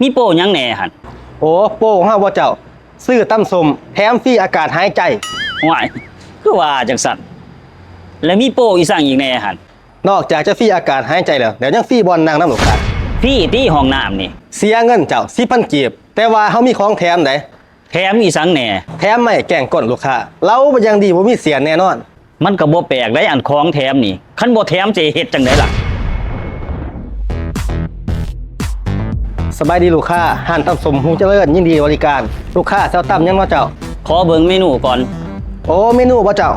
ມີໂປຫຍັງແດ່ຫັ້ນ? ໂອ້ ໂປຂອງເຮົາບໍ່ເຈົ້າ? ຊື້ຕຳສົ້ມແຖມຟຣີອາກາດຫາຍໃຈ. ຫ້ວຍ ຄືວ່າຈັ່ງຊັ້ນ? ແລ້ວມີໂປອີ່ສັງອີກແດ່ຫັ້ນ? ນອກຈາກຈະຟຣີອາກາດຫາຍໃຈແລ້ວ ແລ້ວຍັງຟຣີບ່ອນນັ່ງນຳລູກຄ້າ. ຟຣີຕິ ຫ້ອງນ້ຳນີ້? ເສຍເງິນເຈົ້າ ສິບພັນກີບ ແຕ່ວ່າເຮົາມີຂອງແຖມໃດ໋. ແຖມອີ່ສັງແດ່? ແຖມໄມ້ແກ້ງກົ້ນລູກຄ້າ ເລົາເປັນຢ່າງດີ ບໍ່ມີເສຍແນ່ນອນ. ມັນກໍບໍ່ແປກໃດ໋ ອັນຂອງແຖມນີ້ ຄັນບໍ່ແຖມຊິເຮັດຈັ່ງໃດລະ? ສະບາຍດີລູກຄ້າ ຮ້ານຕຳສົ້ມຮຸ່ງຈະເລີນ ຍິນດີບໍລິການ. ລູກຄ້າຊິເອົາຕຳຫຍັງເນາະເຈົ້າ? ຂໍເບິ່ງເມນູກ່ອນ. ໂອ້ ເມນູບໍ່ເຈົ້າ?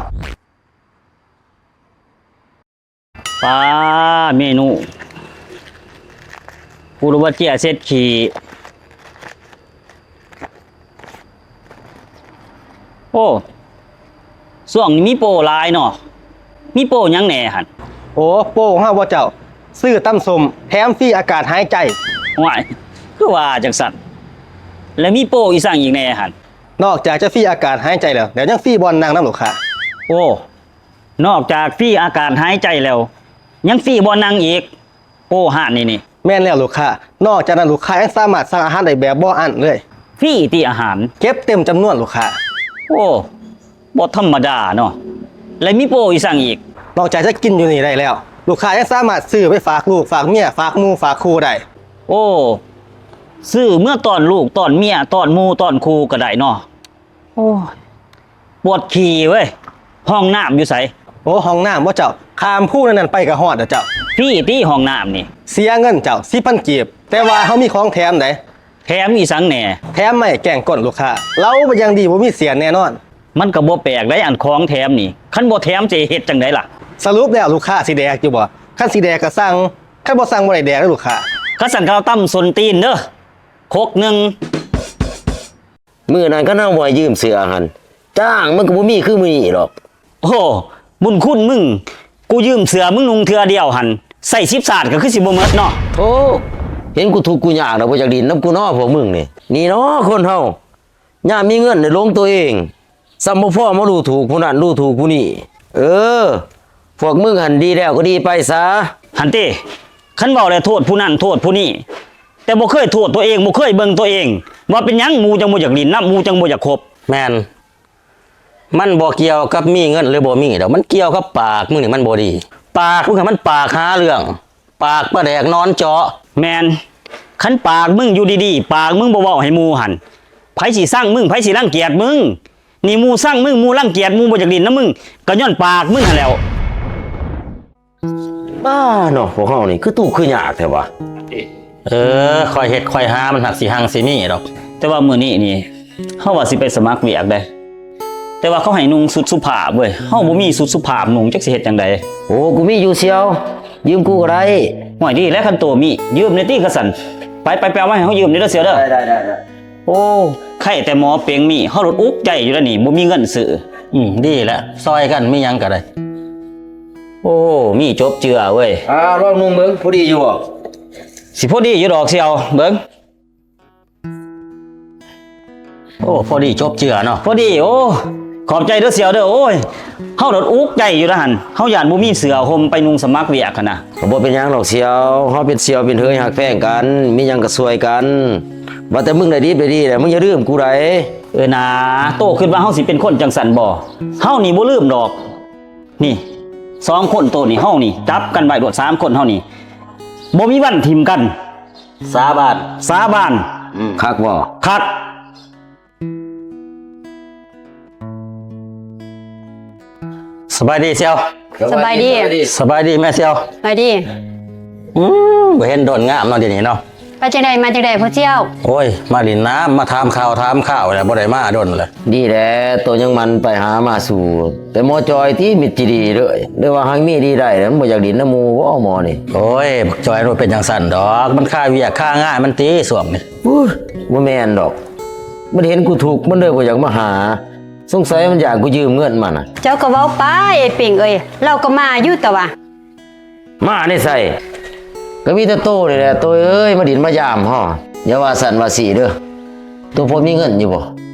ປາ ເມນູ ປູລະວາເຈຍເສັດຂີ້. ໂອ້ ຊ່ວງນີ້ມີໂປຫຼາຍເນາະ. ມີໂປຫຍັງແດ່ຫັ້ນ? ໂອ້ ໂປຂອງເຮົາບໍ່ເຈົ້າ? ຊື້ຕຳສົ້ມແຖມຟຣີອາກາດຫາຍໃຈ. ຫ້ວຍ ຄືວ່າຈັ່ງຊັ້ນ? ແລ້ວມີໂປອີ່ສັງອີກແດ່ຫັ້ນ? ນອກຈາກຈະຟຣີອາກາດຫາຍໃຈແລ້ວ ແລ້ວຍັງຟຣີບ່ອນນັ່ງນຳລູກຄ້າ. ໂອ້ ນອກຈາກຟຣີອາກາດຫາຍໃຈແລ້ວ ຍັງຟຣີບ່ອນນັ່ງອີກ. ໂອ້ ຮ້ານນີ້ນີ້. ແມ່ນແລ້ວລູກຄ້າ ນອກຈາກນັ້ນລູກຄ້າຍັງສາມາດສັ່ງອາຫານໄດ້ແບບບໍ່ອັ້ນເລີຍ. ຟຣີຕິອາຫານ? ເກັບເຕັມຈຳນວນລູກຄ້າ. ໂອ້ ບໍ່ທຳມະດາເນາະ. ແລ້ວມີໂປອີ່ສັງອີກ? ນອກຈາກຈະກິນຢູ່ນີ້ໄດ້ແລ້ວ ລູກຄ້າຍັງສາມາດຊື້ໄປຝາກລູກ ຝາກເມຍ ຝາກໝູ່ ຝາກຄູ່ໄດ້. ໂອ້ ຊື້ເມືອຕ້ອນລູກ ຕ້ອນເມຍ ຕ້ອນໝູ່ ຕ້ອນຄູ່ກໍໄດ້ເນາະ. ໂອ້ຍ ປວດຂີ້ເວີຍ. ຫ້ອງນ້ຳຢູ່ໃສ? ໂອ້ ຫ້ອງນ້ຳບໍ່ເຈົ້າ? ຂ້າມພູນັ້ນໄປກໍຮອດແລ້ວເຈົ້າ. ຟຣີຕິ ຫ້ອງນ້ຳນີ້? ເສຍເງິນເຈົ້າ ສິບພັນກີບ ແຕ່ວ່າເຮົາມີຂອງແຖມໃດ໋. ແຖມອີ່ສັງແດ່? ແຖມໄມ້ແກ້ງກົ້ນລູກຄ້າ ເລົາເປັນຢ່າງດີ ບໍ່ມີເສຍແນ່ນອນ. ມັນກໍບໍ່ແປກໃດ໋ ອັນຂອງແຖມນີ້ ຄັນບໍ່ແຖມຊິເຮັດຈັ່ງໃດລະ? ສະຫຼຸບແລ້ວລູກຄ້າຊິແດກຢູ່ບໍ່? ຄັນຊິແດກກໍສັ່ງ ຄັນບໍ່ສັ່ງບໍ່ໄດ້ແດກເດີລູກຄ້າ. ຄັນຊັ້ນກໍເອົາຕຳສົ້ນຕີນເດີ ຄົກໜຶ່ງ. ມື້ນັ້ນຄັນເຮົາບໍ່ໃຫ້ຢືມເສື້ອຫັ້ນ ຈ້າງມັນກໍບໍ່ມີຄືມື້ນີ້ດອກ. ໂອ້ ບຸນຄຸນມຶງ ກູຢືມເສື້ອມຶງນຸ່ງເທື່ອດຽວຫັ້ນ ໃຊ້ສິບຊາດກໍຄືຊິບໍ່ໝົດເນາະ. ໂທ້ ເຫັນກູທຸກກູຍາກແລ້ວ ບໍ່ຢາກຫຼິ້ນນຳກູເນາະພວກມຶງນີ້. ນີ້ເນາະຄົນເຮົາ ຍາມມີເງິນໄດ້ຫຼົງຕົວເອງ ສ່ຳບໍ່ພໍມາດູຖູກຜູ້ນັ້ນດູຖູກຜູ້ນີ້. ເອີ ພວກມຶງຫັ້ນດີແລ້ວກໍດີໄປຊະ. ຫັ້ນຕິ ຄັນເວົ້າແລ້ວໂທດຜູ້ນັ້ນໂທດຜູ້ນີ້ ແຕ່ບໍ່ເຄີຍໂທດຕົວເອງ ບໍ່ເຄີຍເບິ່ງຕົວເອງ ວ່າເປັນຫຍັງໝູ່ຈັ່ງບໍ່ຢາກຫຼິ້ນນຳ ໝູ່ຈັ່ງບໍ່ຢາກຄົບ. ແມ່ນ ມັນບໍ່ກ່ຽວກັບມີເງິນຫຼືບໍ່ມີດອກ ມັນກ່ຽວກັບປາກມຶງນີ້ມັນບໍ່ດີ. ປາກມຶງຫັ້ນມັນປາກຫາເລື່ອງ ປາກປາແດກນອນເຈາະ. ແມ່ນ ຄັນປາກມຶງຢູ່ດີໆ ປາກມຶງບໍ່ເວົ້າໃຫ້ໝູ່ຫັ້ນ ໃຜຊິຊັງມຶງ ໃຜຊິລັງກຽດມຶງ? ນີ້ໝູ່ຊັງມຶງ ໝູ່ລັງກຽດ ໝູ່ບໍ່ຢາກຫຼິ້ນນຳມຶງ ກໍຍ້ອນປາກມຶງຫັ້ນແຫຼ້ວ. ບ້າເນາະ ພວກເຮົານີ້ຄືທຸກຄືຍາກແທ້ວະ. ເອີ ຄ່ອຍເຮັດຄ່ອຍຫາ ມັນຫາກຊິຮັ່ງຊິມີດອກ. ແຕ່ວ່າມື້ນີ້ນີ້ ເຮົາວ່າຊິໄປສະໝັກວຽກເດ້ ແຕ່ວ່າເຂົາໃຫ້ນຸ່ງຊຸດສຸພາບເວີຍ ເຮົາບໍ່ມີຊຸດສຸພາບນຸ່ງ ຈັກຊິເຮັດຈັ່ງໃດ? ໂອ້ ກູມີຢູ່ສ່ຽວ ຢືມກູກໍໄດ້. ຫ້ວຍ ດີແລ້ວ ຄັນໂຕມີ ຢືມແດ່ຕິ ຄັນຊັ້ນ ໄປ ໄປ ໄປເອົາມາໃຫ້ເຮົາຢືມແດ່ເດີສ່ຽວເດີ. ໄດ້ ໄດ້ ໄດ້ ໄດ້. ໂອ້ ໄຄແຕ່ໝໍເປັງມີ ເຮົາໂລດອຸກໃຈຢູ່ແລ້ວນີ້ ບໍ່ມີເງິນຊື້. ອືມ ດີແລ້ວ ຊ່ອຍກັນ ມີຫຍັງກໍໄດ້. ໂອ້ ມີຈົບເຈືອເວີຍ. ອ່າ ລອງນຸ່ງເບິ່ງ ພໍດີຢູ່ບໍ່? ຊິພໍດີຢູ່ດອກສ່ຽວ ເບິ່ງ. ໂອ້ ພໍດີຈົບເຈືອເນາະ ພໍດີ. ໂອ້ ຂອບໃຈເດີສ່ຽວເດີ. ໂອ້ຍ ເຮົາໂລດອຸກໃຈຢູ່ລະຫັ້ນ ເຮົາຢ້ານບໍ່ມີເສື້ອຫົ່ມໄປນຸ່ງສະໝັກວຽກຫັ້ນນະ. ກໍບໍ່ເປັນຫຍັງດອກສ່ຽວ ເຮົາເປັນສ່ຽວເປັນເຮີຍຮັກແພງກັນ ມີຫຍັງກໍຊ່ວຍກັນ. ວ່າແຕ່ມຶງໄດ້ດີໄດ້ດີແຫຼະ ມຶງຢ່າລືມກູໃດ. ເອີນາ ໂຕຄິດວ່າເຮົາຊິເປັນຄົນຈັ່ງຊັ້ນບໍ່? ເຮົານີ້ບໍ່ລືມດອກ. ນີ້ ສອງຄົນໂຕນີ້ ເຮົານີ້ ຈັບກັນໄວ້ໂລດ ສາມຄົນເຮົານີ້ ບໍ່ມີວັນຖິ້ມກັນ. ສາບານ ສາບານ. ອືມ ຄັກບໍ່? ຄັກ. ສະບາຍດີສ່ຽວ. ສະບາຍດີ ສະບາຍດີແມ່ສ່ຽວ. ສະບາຍດີ. ອືມ ບໍ່ເຫັນດົນງາມເນາະ ດຽວນີ້ເນາະ. ໄປຈັ່ງໃດມາຈັ່ງໃດພໍ່ສ່ຽວ? ໂອ້ຍ ມາຫຼິ້ນນ້ຳ ມາຖາມຂ່າວຖາມຄາວແຫຼະ ບໍ່ໄດ້ມາດົນແຫຼະ. ດີແຫຼະ ໂຕຍັງໝັ່ນໄປຫາມາສູ່ ແຕ່ໝໍຈ່ອຍຕິມິດຈີດີເລີຍ ຫຼືວ່າຫາກມີດີໄດ້ ມັນບໍ່ຢາກຫຼິ້ນນຳໝູ່ບໍ່ໝໍນີ້? ໂອ້ຍ ບັກຈ່ອຍມັນບໍ່ເປັນຈັ່ງຊັ້ນດອກ ມັນຄາວຽກຄາງານມັນຕິຊ່ວງນີ້. ອຸ້ຍ ບໍ່ແມ່ນດອກ ມັນເຫັນກູທຸກ ມັນເລີຍບໍ່ຢາກມາຫາ ສົງໄສມັນຢ້ານກູຢືມເງິນມັນນະ. ເຈົ້າກໍເວົ້າໄປ ເປັງເອີຍ ລາວກໍມາຢູ່ຕະຫວາ. ມາແນວໃດ? ກໍມີແຕ່ໂຕນີ້ແຫຼະ ໂຕເອີຍ ມາດິນມາຢາມເຮົາ. ຢ່າວ່າຊັ້ນວ່າຊີ້ເດີ ໂຕພໍມີເງິນຢູ່ບໍ່?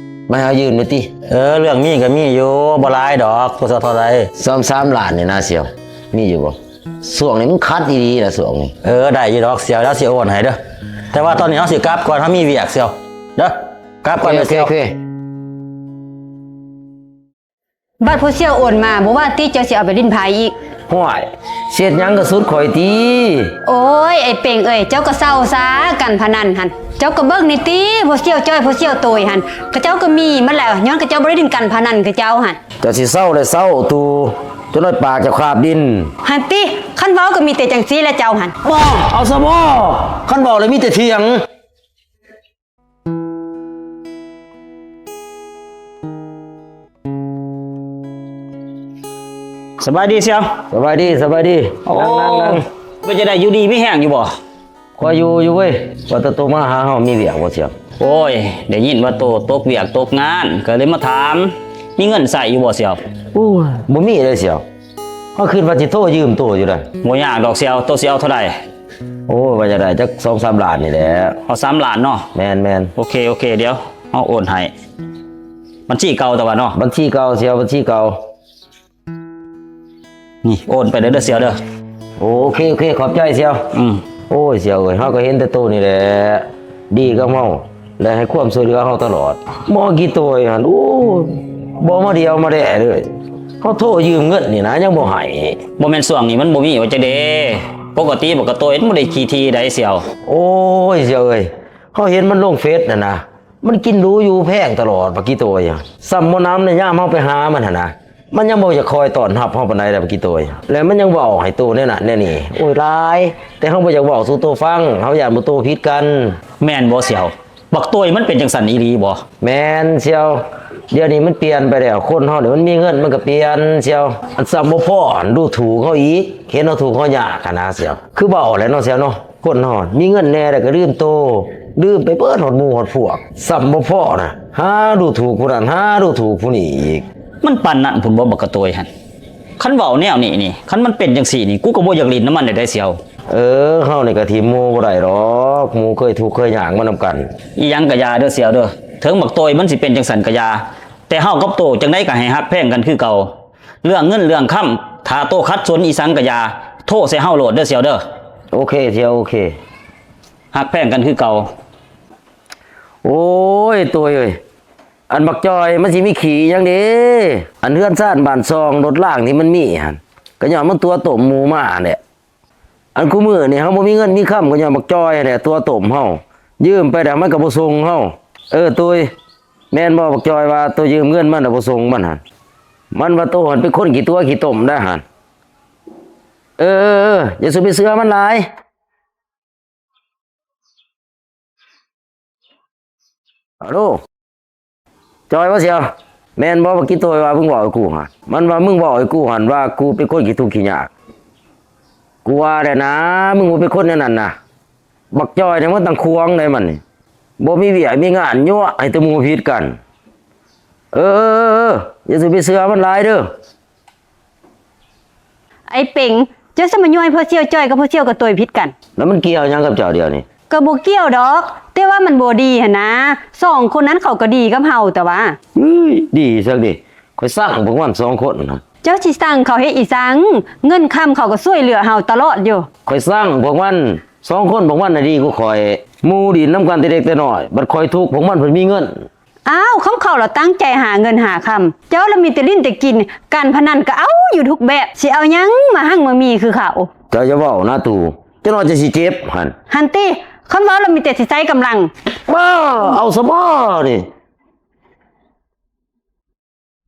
ມາໃຫ້ເຮົາຢືມແດ່ຕິ. ເອີ ເລື່ອງມີກໍມີຢູ່ ບໍ່ຫຼາຍດອກ ບໍ່ເທົ່າໃດ. ສອງສາມລ້ານນີ້ນະສ່ຽວ ມີຢູ່ບໍ່? ຊ່ວງນີ້ມັນຂັດອີ່ຫຼີນະຊ່ວງນີ້. ເອີ ໄດ້ຢູ່ດອກສ່ຽວ ດຽວຊິໂອນໃຫ້ເດີ. ແຕ່ວ່າຕອນນີ້ເຮົາຊິກັບກ່ອນ ເຮົາມີວຽກສ່ຽວເດີ ກັບກ່ອນເດີສ່ຽວ. ໂອເຄ ໂອເຄ. ບັດຜູ້ສ່ຽວໂອນມາ ບໍ່ວ່າຕິເຈົ້າຊິເອົາໄປຫຼິ້ນໄພອີກ? ຫ້ວຍ ເຮັດຫຍັງກໍສຸດຂ້ອຍຕິ. ໂອ້ຍ ໄອ້ເປັງເອີຍ ເຈົ້າກໍເຊົາຊາ ການພະນັນຫັ້ນ ເຈົ້າກໍເບິ່ງນີ້ຕິ ຜູ້ສ່ຽວຈ້ອຍ ຜູ້ສ່ຽວໂຕຍຫັ້ນ ເຂົາເຈົ້າກໍມີໝົດແລ້ວ ຍ້ອນເຂົາເຈົ້າບໍ່ໄດ້ຫຼິ້ນການພະນັນຄືເຈົ້າຫັ້ນ. ເຈົ້າຊິເຊົາແລ້ວເຊົາຕູ່ ຈັກໜ້ອຍປາກເຈົ້າຄາບດິນ. ຫັ້ນຕິ ຄັນເວົ້າກໍມີແຕ່ຈັ່ງຊີ້ແຫຼະເຈົ້າຫັ້ນ. ບໍ່ ເອົາຊະບໍ່ ຄັນເວົ້າແລ້ວມີແຕ່ຖຽງ. ສະບາຍດີສ່ຽວ. ສະບາຍດີ ສະບາຍດີ. ໂອ້ ນັ່ງໆໆ. ເປັນຈັ່ງໃດ ຢູ່ດີມີແຮງຢູ່ບໍ່? ຂ້ອຍຢູ່ຢູ່ເວີຍ. ວ່າແຕ່ໂຕມາຫາເຮົາມີວຽກບໍ່ສ່ຽວ? ໂອ້ຍ ໄດ້ຍິນວ່າໂຕຕົກວຽກຕົກງານ ກໍເລີຍມາຖາມ ມີເງິນໃຊ້ຢູ່ບໍ່ສ່ຽວ? ໂອ້ຍ ບໍ່ມີເດ້ສ່ຽວ. ເຮົາຄິດວ່າຊິໂທຢືມໂຕຢູ່ໃດ. ບໍ່ຍາກດອກສ່ຽວ ໂຕຊິເອົາເທົ່າໃດ? ໂອ້ຍ ວ່າຈະໄດ້ຈັກສອງສາມລ້ານນີ້ແຫຼະ. ເອົາສາມລ້ານເນາະ? ແມ່ນໆ. ໂອເຄ ໂອເຄ ດຽວເຮົາໂອນໃຫ້ ບັນຊີເກົ່າແຕ່ວ່າເນາະ? ບັນຊີເກົ່າສ່ຽວ ບັນຊີເກົ່າ. ນີ້ໂອນໄປເດີສ່ຽວເດີ. ໂອເຄ ໂອເຄ ຂອບໃຈສ່ຽວ. ອືມ. ໂອ້ຍ ສ່ຽວເອີຍ ເຮົາກໍເຫັນແຕ່ໂຕນີ້ແຫຼະ ດີກັບເຮົາ ແລະ ໃຫ້ຄວາມຊ່ວຍເຫຼືອເຮົາຕະຫຼອດ. ໝໍກີໂຕຍຫັ້ນ ໂອ້ຍ ບໍ່ມາດຽວມາແດ່ເລີຍ. ເຮົາໂທຢືມເງິນນີ້ນະ ຍັງບໍ່ໃຫ້. ບໍ່ແມ່ນຊ່ວງນີ້ມັນບໍ່ມີວ່າຈັ່ງໃດ? ປົກກະຕິບັກກະໂຕຍມັນບໍ່ໄດ້ຂີ້ຖີ່ໃດສ່ຽວ. ໂອ້ຍ ສ່ຽວເອີຍ ເຮົາເຫັນມັນລົງເຟສຫັ້ນນະ ມັນກິນຫຼູຢູ່ແພງຕະຫຼອດ ບັກກີໂຕຍ. ສ່ຳບໍ່ໜຳໃນຍາມເຮົາໄປຫາມັນຫັ້ນນະ ມັນຍັງບໍ່ຢາກຄອຍຕ້ອນຮັບເຮົາປານໃດໃດ໋ ບັກກີໂຕຍ. ແລະ ມັນຍັງເວົ້າໃຫ້ໂຕແນວນັ້ນແນວນີ້ ໂອ້ຍ ຫຼາຍ ແຕ່ເຮົາບໍ່ຢາກເວົ້າສູ່ໂຕຟັງ ເຮົາຢ້ານໝູ່ໂຕຜິດກັນ. ແມ່ນບໍ່ສ່ຽວ? ບັກໂຕຍມັນເປັນຈັ່ງຊັ້ນອີ່ຫຼີບໍ່? ແມ່ນສ່ຽວ. ດຽວນີ້ມັນປ່ຽນໄປແລ້ວ ຄົນເຮົານີ້ມັນມີເງິນມັນກໍປ່ຽນສ່ຽວ. ອັນສ່ຳບໍ່ພໍ ດູຖູກເຮົາອີກ ເຫັນເຮົາທຸກເຮົາຍາກຫັ້ນນະສ່ຽວ. ຄືເວົ້າແຫຼະເນາະສ່ຽວເນາະ ຄົນເຮົາມີເງິນແດ່ແລ້ວກໍລືມໂຕ ລືມໄປເບິດຮອດໝູ່ຮອດພວກ. ສ່ຳບໍ່ພໍນະ ຫາດູຖູກຜູ້ນັ້ນ ຫາດູຖູກຜູ້ນີ້ອີກ. ມັນປານນັ້ນພຸ້ນບໍ່ ບັກກະໂຕຍຫັ້ນ? ຄັນເວົ້າແນວນີ້ນີ້ ຄັນມັນເປັນຈັ່ງຊີ້ນີ້ ກູກໍບໍ່ຢາກຫຼິ້ນນຳມັນແລ້ວເດ້ສ່ຽວ. ເອີ ເຮົານີ້ກໍຖິ້ມໝູ່ບໍ່ໄດ້ດອກ ໝູ່ເຄີຍທຸກເຄີຍຍາກມານຳກັນ. ອີ່ຫຍັງກໍຢ່າເດີສ່ຽວເດີ ເຖິງບັກໂຕຍມັນຊິເປັນຈັ່ງຊັ້ນກໍຢ່າ ແຕ່ເຮົາກັບໂຕຈັ່ງໃດກໍໃຫ້ຮັກແພງກັນຄືເກົ່າ. ເລື່ອງເງິນເລື່ອງຄຳ ຖ້າໂຕຂັດສົນອີ່ສັງກະຢ່າ ໂທໃສ່ເຮົາໂລດເດີສ່ຽວເດີ. ໂອເຄສ່ຽວ ໂອເຄ. ຮັກແພງກັນຄືເກົ່າ. ໂອ້ຍ ໂຕຍເອີຍ ອັນບັກຈ່ອຍມັນຊິມີຂີ້ອີ່ຫຍັງເດ. ອັນເຮືອນຊານບ້ານຊ່ອງລົດລາງທີ່ມັນມີຫັ້ນ ກໍຍ້ອນມັນຕົວະຕົ້ມໝູ່ມາຫັ້ນແຫຼະ. ອັນຄູ່ມື້ນີ້ເຮົາບໍ່ມີເງິນມີຄຳ ກໍຍ້ອນບັກຈ່ອຍຫັ້ນແຫຼະຕົວະຕົ້ມເຮົາ ຢືມໄປແລ້ວມັນກໍບໍ່ສົ່ງເຮົາ. ເອີ ໂຕຍ ແມ່ນບໍ່ບັກຈ່ອຍວ່າໂຕຢືມເງິນມັນແລ້ວບໍ່ສົ່ງມັນຫັ້ນ? ມັນວ່າໂຕຫັ້ນເປັນຄົນຂີ້ຕົວະຂີ້ຕົມໄດ໋ຫັ້ນ. ເອີ ເອີ ເອີ ຢ່າສູ່ໄປເຊື່ອມັນຫຼາຍ. ຮາໂລ ຈ່ອຍບໍ່ສ່ຽວ? ແມ່ນບໍ່ບັກກິໂຕຍວ່າມຶງເວົ້າໃຫ້ກູຫັ້ນ? ມັນວ່າມຶງເວົ້າໃຫ້ກູຫັ້ນວ່າກູເປັນຄົນຂີ້ທຸກຂີ້ຍາກ. ກູວ່າແລ້ວນະ ມຶງບໍ່ເປັນຄົນແນວນັ້ນນະ. ບັກຈ່ອຍນີ້ມັນຕັ້ງຂວາງໃດ໋ ມັນນີ້ບໍ່ມີວຽກມີງານ ຍົວະໃຫ້ແຕ່ໝູ່ຜິດກັນ. ເອີ ເອີ ເອີ ຢ່າສູ່ໄປເຊື່ອມັນຫຼາຍເດີ. ໄອ້ເປັງ ເຈົ້າຊິມາຍົວະໃຫ້ພໍ່ສ່ຽວຈ່ອຍກັບພໍ່ສ່ຽວກະໂຕຍຜິດກັນ ແລ້ວມັນກ່ຽວຫຍັງກັບເຈົ້າດຽວນີ້? ກະບໍ່ກ່ຽວດອກ ແຕ່ວ່າມັນບໍ່ດີຫັ້ນນາ. ສອງຄົນນັ້ນເຂົາກະດີກັບເຮົາແຕ່ວ່າ. ເອີຍ ດີສັກເດ ຂ້ອຍຊັງພວກມັນສອງຄົນນະ. ເຈົ້າຊິຊັງເຂົາເຮັດອີ່ສັງ? ເງິນຄຳເຂົາກະຊ່ວຍເຫຼືອເຮົາຕະຫຼອດຢູ່. ຂ້ອຍຊັງພວກມັນສອງຄົນ ພວກມັນນະດີກວ່າຂ້ອຍ. ໝູ່ຫຼິ້ນນຳກັນແຕ່ເດັກແຕ່ນ້ອຍ ບັດຂ້ອຍທຸກ ພວກມັນເພິ່ນມີເງິນ. ອ້າວ ຄຳເຂົາລະຕັ້ງໃຈຫາເງິນຫາຄຳ ເຈົ້າລະມີແຕ່ຫຼິ້ນແຕ່ກິນ ການພະນັນກະເອົາຢູ່ທຸກແບບ ຊິເອົາຫຍັງມາຮັ່ງມາມີຄືເຂົາ? ເຈົ້າຢ່າເວົ້ານະຕູ ຈັກໜ້ອຍເຈົ້າຊິເຈັບຫັ້ນ. ຫັ້ນຕິ ຄັນເວົ້າລະມີແຕ່ຊິໃຊ້ກຳລັງ. ບ້າ ເອົາສະບໍ່ນີ້.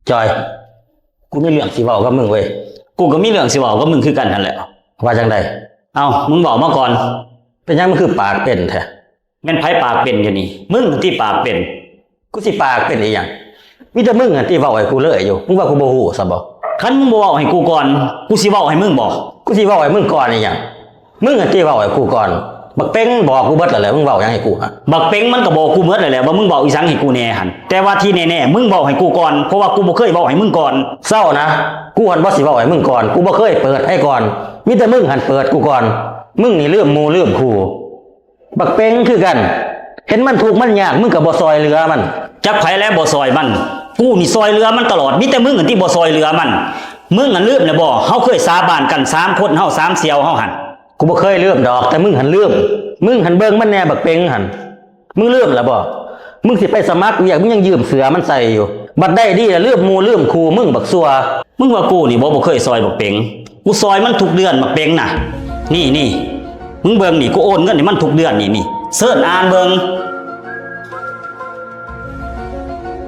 ຈອຍ ກູມີເລື່ອງຊິເວົ້າກັບມຶງເວີຍ. ກູກະມີເລື່ອງຊິເວົ້າກັບມຶງຄືກັນຫັ້ນແຫຼະ. ວ່າຈັ່ງໃດ? ເອົ້າ ມຶງເວົ້າມາກ່ອນ. ເປັນຫຍັງມຶງຄືປາກເປັນແທ້? ແມ່ນໃຜປາກເປັນຢູ່ນີ້? ມຶງຫັ້ນຕິປາກເປັນ. ກູຊິປາກເປັນອີ່ຫຍັງ? ມີແຕ່ມຶງຫັ້ນຕິເວົ້າໃຫ້ກູເລີຍຢູ່. ມຶງວ່າກູບໍ່ຮູ້ຊະບໍ? ຄັນມຶງບໍ່ເວົ້າໃຫ້ກູກ່ອນ ກູຊິເວົ້າໃຫ້ມຶງບໍ? ກູຊິເວົ້າໃຫ້ມຶງກ່ອນອີ່ຫຍັງ? ມຶງຫັ້ນຕິເວົ້າໃຫ້ກູກ່ອນ. ບັກເປັງບອກກູເບິດແລ້ວແຫຼະ ມຶງເວົ້າຫຍັງໃຫ້ກູຫັ້ນ. ບັກເປັງມັນກະບອກກູເບິດແລ້ວແຫຼະວ່າມຶງເວົ້າອີ່ສັງໃຫ້ກູແດ່ຫັ້ນ. ແຕ່ວ່າທີ່ແນ່ໆ ມຶງເວົ້າໃຫ້ກູກ່ອນ ເພາະວ່າກູບໍ່ເຄີຍເວົ້າໃຫ້ມຶງກ່ອນ. ເຊົານະ ກູຫັ້ນບໍ່ຊິເວົ້າໃຫ້ມຶງກ່ອນ. ກູບໍ່ເຄີຍເປີດໃຫ້ກ່ອນ. ມີແຕ່ມຶງຫັ້ນເປີດກູກ່ອນ. ມຶງນີ້ລືມໝູ່ລືມຄູ່. ບັກເປັງຄືກັນ ເຫັນມັນທຸກມັນຍາກ ມຶງກະບໍ່ຊ່ອຍເຫຼືອມັນ. ຈັກໃຜແລະບໍ່ຊ່ອຍມັນ. ກູນີ້ຊ່ອຍເຫຼືອມັນຕະຫຼອດ ມີແຕ່ມຶງຫັ້ນຕິບໍ່ຊ່ອຍເຫຼືອມັນ. ມຶງຫັ້ນລືມແລ້ວບໍ ເຮົາເຄີຍສາບານກັນສາມຄົນ ເຮົາສາມສ່ຽວເຮົາຫັ້ນ? ກູບໍ່ເຄີຍລືມດອກ ແຕ່ມຶງຫັ້ນລືມ. ມຶງຫັ້ນເບິ່ງມັນແດ່ບັກເປັງຫັ້ນ. ມຶງລືມລະບໍ່? ມຶງຊິໄປສະໝັກວຽກ ມຶງຍັງຢືມເສື້ອມັນໃສ່ຢູ່. ບັດໄດ້ດີລະລືມໝູ່ລືມຄູ່ ມຶງບັກຊົ່ວ. ມຶງວ່າກູນີ້ບໍ່ ບໍ່ເຄີຍຊ່ອຍບັກເປັງ. ກູຊ່ອຍມັນທຸກເດືອນບັກເປັງນະ. ນີ້ໆ ມຶງເບິ່ງນີ້ ກູໂອນເງິນໃຫ້ມັນທຸກເດືອນນີ້ໆ. ເຊີນອ່ານເບິ່ງ.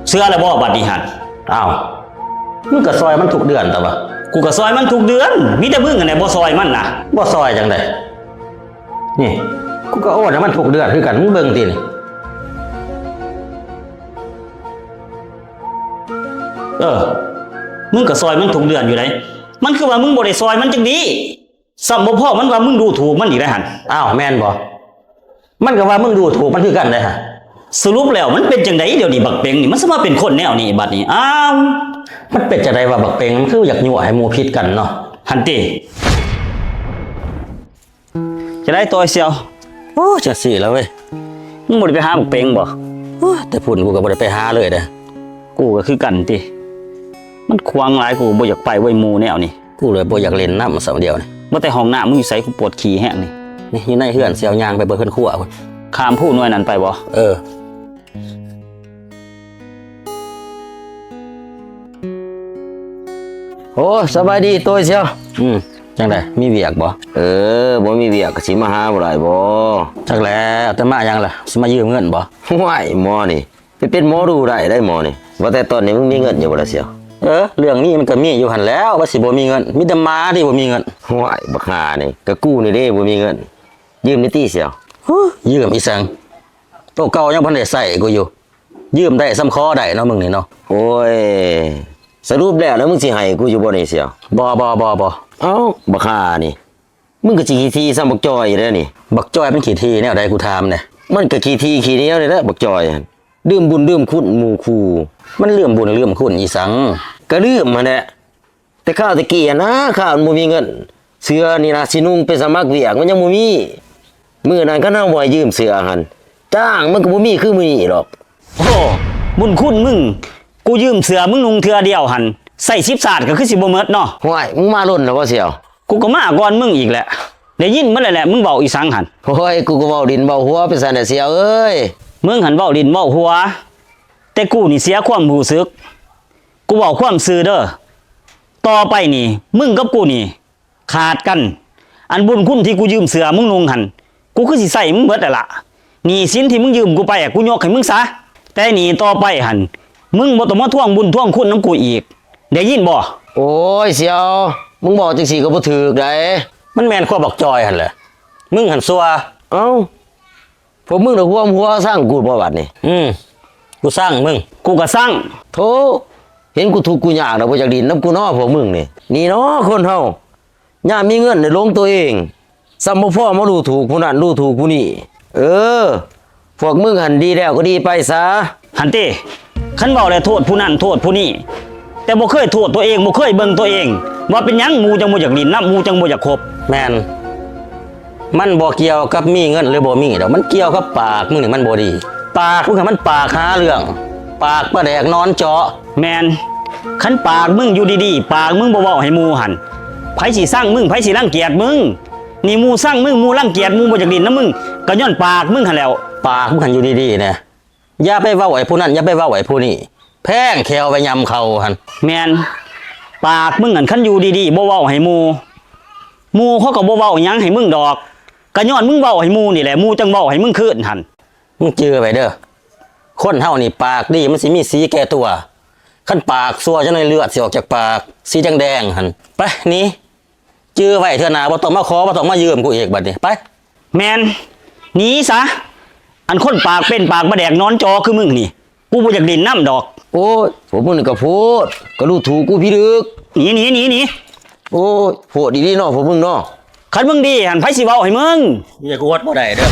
ເຊື່ອລະບໍ່ບັດນີ້ຫັ້ນ? ອ້າວ ມຶງກໍຊ່ອຍມັນທຸກເດືອນຕົວະ. ກູກໍຊ່ອຍມັນທຸກເດືອນ. ມີແຕ່ມຶງຫັ້ນແຫຼະບໍ່ຊ່ອຍມັນນະ. ບໍ່ຊ່ອຍຈັ່ງໃດ? ນີ້ ກູກໍໂອນໃຫ້ມັນທຸກເດືອນຄືກັນ. ມຶງເບິ່ງຕິນີ້. ເອີ ມຶງກໍຊ່ອຍມັນທຸກເດືອນຢູ່ໃດ. ມັນຄືວ່າມຶງບໍ່ໄດ້ຊ່ອຍມັນຈັກດີ້. ຊ້ຳບໍ່ພໍ ມັນວ່າມຶງດູຖູກມັນອີກໄດ໋ຫັ້ນ. ອ້າວ ແມ່ນບໍ່? ມັນກໍວ່າມຶງດູຖູກມັນຄືກັນໄດ໋ຫັ້ນ. ສະຫຼຸບແລ້ວມັນເປັນຈັ່ງໃດດຽວນີ້? ບັກເປັງນີ້ມັນສາມາດເປັນຄົນແນວນີ້ບັດນີ້. ອ້າວ ມັນເປັນຈັ່ງໃດວະ ບັກເປັງ? ມັນຄືຢາກຍົວະໃຫ້ໝູ່ຜິດກັນເນາະ. ຫັ້ນຕິ. ຈະໄດ້ໂຕຍສ່ຽວ? ໂອ້ ຈັ່ງຊີ້ລະເວີຍ. ມຶງບໍ່ໄດ້ໄປຫາບັກເປັງບໍ່? ໂອ້ ແຕ່ພຸ້ນກູກໍບໍ່ໄດ້ໄປຫາເລີຍເດ້. ກູກໍຄືກັນຕິ. ມັນຂວາງຫຼາຍ ກູບໍ່ຢາກໄປເວີຍ ໝູ່ແນວນີ້. ກູເລີຍບໍ່ຢາກຫຼິ້ນນຳຊ່ຳດຽວນີ້. ວ່າແຕ່ຫ້ອງນ້ຳມຶງຢູ່ໃສ? ກູປວດຂີ້ແຮງນີ້. ນີ້ຢູ່ໃນເຮືອນ ຊິເອົາຍ່າງໄປເບິ່ງເຮືອນຄົວພຸ້ນ. ຂ້າມພູໜ່ວຍນັ້ນໄປບໍ່? ເອີ. ໂອ້ ສະບາຍດີໂຕຍສ່ຽວ. ອືມ ຈັ່ງໃດ ມີວຽກບໍ່? ເອີ ບໍ່ມີວຽກກໍຊິມາຫາບໍ່ໄດ້ບໍ່? ຈັກແຫຼະ ແຕ່ມາຫຍັງລະ ຊິມາຢືມເງິນບໍ່? ຫ້ວຍ ໝໍນີ້ ໄປເປັນໝໍດູໄດ້ໄດ໋ໝໍນີ້. ວ່າແຕ່ຕອນນີ້ມຶງມີເງິນຢູ່ບໍ່ລະສ່ຽວ? ເອີ ເລື່ອງນີ້ມັນກໍມີຢູ່ຫັ້ນແຫຼ້ວ ວ່າຊິບໍ່ມີເງິນ. ມີແຕ່ໝາທີ່ບໍ່ມີເງິນ. ຫ້ວຍ ບັກຫ່ານີ້ ກະກູນີ້ເດ້ບໍ່ມີເງິນ. ຢືມແດ່ຕິສ່ຽວ. ຫື ຢືມອີ່ສັງ? ໂຕເກົ່າຍັງບໍ່ທັນໄດ້ໃຊ້ກູຢູ່. ຢືມໄດ້ສ່ຳຂໍໄດ້ເນາະ ມຶງນີ້ເນາະ. ໂອ້ຍ ສະຫຼຸບແລ້ວນະ ມຶງຊິໃຫ້ກູຢູ່ບໍ່ນີ້ສ່ຽວ? ບໍ່ ບໍ່ ບໍ່ ບໍ່. ເອົ້າ ບັກຫ່ານີ້ ມຶງກໍຊິຂີ້ຖີ່ສ່ຳບັກຈ່ອຍຢູ່ເດ້ນີ້. ບັກຈ່ອຍມັນຂີ້ຖີ່ແນວໃດ ກູຖາມແດ່? ມັນກໍຂີ້ຖີ່ຂີ້ໜຽວນີ້ແຫຼະ ບັກຈ່ອຍຫັ້ນ. ລືມບຸນລືມຄຸນໝູ່ຄູ່. ມັນລືມບຸນລືມຄຸນອີ່ສັງ? ກໍລືມຫັ້ນແຫຼະ. ແຕ່ຄາວແຕ່ກີ້ຫັ້ນນະ ຄາວມັນບໍ່ມີເງິນ ເສື້ອນີ້ນະ ຊິນຸ່ງໄປສະໝັກວຽກມັນຍັງບໍ່ມີ. ມື້ນັ້ນຄັນເຮົາບໍ່ໃຫ້ຢືມເສື້ອຫັ້ນ ຈ້າງມັນກໍບໍ່ມີຄືມື້ນີ້ດອກ. ໂອ້ ບຸນຄຸນມຶງ ກູຢືມເສື້ອມຶງນຸ່ງເທື່ອດຽວຫັ້ນ ໃຊ້ສິບຊາດກໍຄືຊິບໍ່ໝົດເນາະ. ຫ້ວຍ ມຶງມາດົນແລ້ວບໍ່ສ່ຽວ? ກູກໍມາກ່ອນມຶງອີກແຫຼະ. ໄດ້ຍິນໝົດແລ້ວແຫຼະ ມຶງເວົ້າອີ່ສັງຫັ້ນ? ໂອ້ຍ ກູກໍເວົ້າຫຼິ້ນເວົ້າຫົວໄປຊັ້ນແຫຼະສ່ຽວເອີຍ. ມຶງຫັ້ນເວົ້າຫຼິ້ນເວົ້າຫົວ ແຕ່ກູນີ້ເສຍຄວາມຮູ້ສຶກ. ກູເວົ້າຄວາມຊື່ເດີ ຕໍ່ໄປນີ້ ມຶງກັບກູນີ້ຂາດກັນ. ອັນບຸນຄຸນທີ່ກູຢືມເສື້ອມຶງນຸ່ງຫັ້ນ ກູຄືຊິໃຊ້ໃຫ້ມຶງເບິດແລ້ວລະ. ໜີ້ສິນທີ່ມຶງຢືມກູໄປ ກູຍົກໃຫ້ມຶງຊະ. ແຕ່ນີ້ຕໍ່ໄປຫັ້ນ ມຶງບໍ່ຕ້ອງມາທວງບຸນທວງຄຸນນຳກູອີກ ໄດ້ຍິນບໍ່? ໂອ້ຍ ສ່ຽວ ມຶງເວົ້າຈັ່ງຊີ້ກໍບໍ່ຖືກໃດ໋. ມັນແມ່ນຄວາມບັກຈ່ອຍຫັ້ນແຫຼະ ມຶງຫັ້ນຊົ່ວ. ເອົ້າ ພວກມຶງນະຮວມຫົວຊັງກູບໍ່ບັດນີ້? ອືມ ກູຊັງມຶງ. ກູກໍຊັງ. ໂທ້ ເຫັນກູທຸກກູຍາກນະ ບໍ່ຢາກຫຼິ້ນນຳກູເນາະ ພວກມຶງນີ້. ນີ້ເນາະ ຄົນເຮົາ ຍາມມີເງິນນີ້ຫຼົງຕົວເອງ ຊ້ຳບໍ່ພໍມາດູຖູກຜູ້ນັ້ນດູຖູກຜູ້ນີ້. ເອີ ພວກມຶງຫັ້ນດີແລ້ວກໍດີໄປຊະ. ຫັ້ນຕິ ຄັນເວົ້າແລ້ວໂທດຜູ້ນັ້ນໂທດຜູ້ນີ້ ແຕ່ບໍ່ເຄີຍໂທດຕົວເອງ ບໍ່ເຄີຍເບິ່ງຕົວເອງ ວ່າເປັນຫຍັງໝູ່ຈັ່ງບໍ່ຢາກຫຼິ້ນນຳ ໝູ່ຈັ່ງບໍ່ຢາກຄົບ. ແມ່ນ ມັນບໍ່ກ່ຽວກັບມີເງິນຫຼືບໍ່ມີດອກ ມັນກ່ຽວກັບປາກມຶງນີ້ມັນບໍ່ດີ. ປາກມຶງຫັ້ນມັນປາກຫາເລື່ອງ ປາກປາແດກນອນເຈາະ. ແມ່ນ ຄັນປາກມຶງຢູ່ດີໆ ປາກມຶງບໍ່ເວົ້າໃຫ້ໝູ່ຫັ້ນ ໃຜຊິຊັງມຶງ ໃຜຊິລັງກຽດມຶງ? ນີ້ໝູ່ຊັງມຶງ ໝູ່ລັງກຽດ ໝູ່ບໍ່ຢາກຫຼິ້ນນຳມຶງ ກໍຍ້ອນປາກມຶງຫັ້ນແຫຼ້ວ. ປາກມຶງຫັ້ນຢູ່ດີໆແດ່ ຢ່າໄປເວົ້າໃຫ້ຜູ້ນັ້ນ ຢ່າໄປເວົ້າໃຫ້ຜູ້ນີ້ ແພງແຂ້ວໄປຍຳເຂົ້າຫັ້ນ. ແມ່ນ ປາກມຶງຫັ້ນຄັນຢູ່ດີໆ ບໍ່ເວົ້າໃຫ້ໝູ່ ໝູ່ເຂົາກໍບໍ່ເວົ້າຫຍັງໃຫ້ມຶງດອກ ກໍຍ້ອນມຶງເວົ້າໃຫ້ໝູ່ນີ້ແຫຼະ ໝູ່ຈັ່ງເວົ້າໃຫ້ມຶງຄືນຫັ້ນ. ມຶງຈື່ໄວ້ເດີ ຄົນເຮົານີ້ປາກດີມັນຊິມີສີແກ່ຕົວ ຄັນປາກຊົ່ວຈັ່ງໃດເລືອດຊິອອກຈາກປາກ ສີແດງໆຫັ້ນ. ໄປໜີ ຈື່ໄວ້ ເທື່ອໜ້າບໍ່ຕ້ອງມາຂໍ ບໍ່ຕ້ອງມາຢືມກູອີກບັດນີ້ ໄປ. ແມ່ນ ໜີຊະ ອັນຄົນປາກເປັນປາກປາແດກນອນຈໍຄືມຶງນີ້ ກູບໍ່ຢາກຫຼິ້ນນຳດອກ. ໂອ້ຍ ພວກມຶງນີ້ກໍໂພດ ກໍດູຖູກກູພິລຶກ. ໜີ ໜີ ໜີ ໜີ. ໂອ້ຍ ໂພດອີ່ຫຼີເນາະພວກມຶງເນາະ. ຄັນມຶງດີຫັ້ນ ໃຜຊິເວົ້າໃຫ້ມຶງ? ເມຍກູອດບໍ່ໄດ້ເດີ.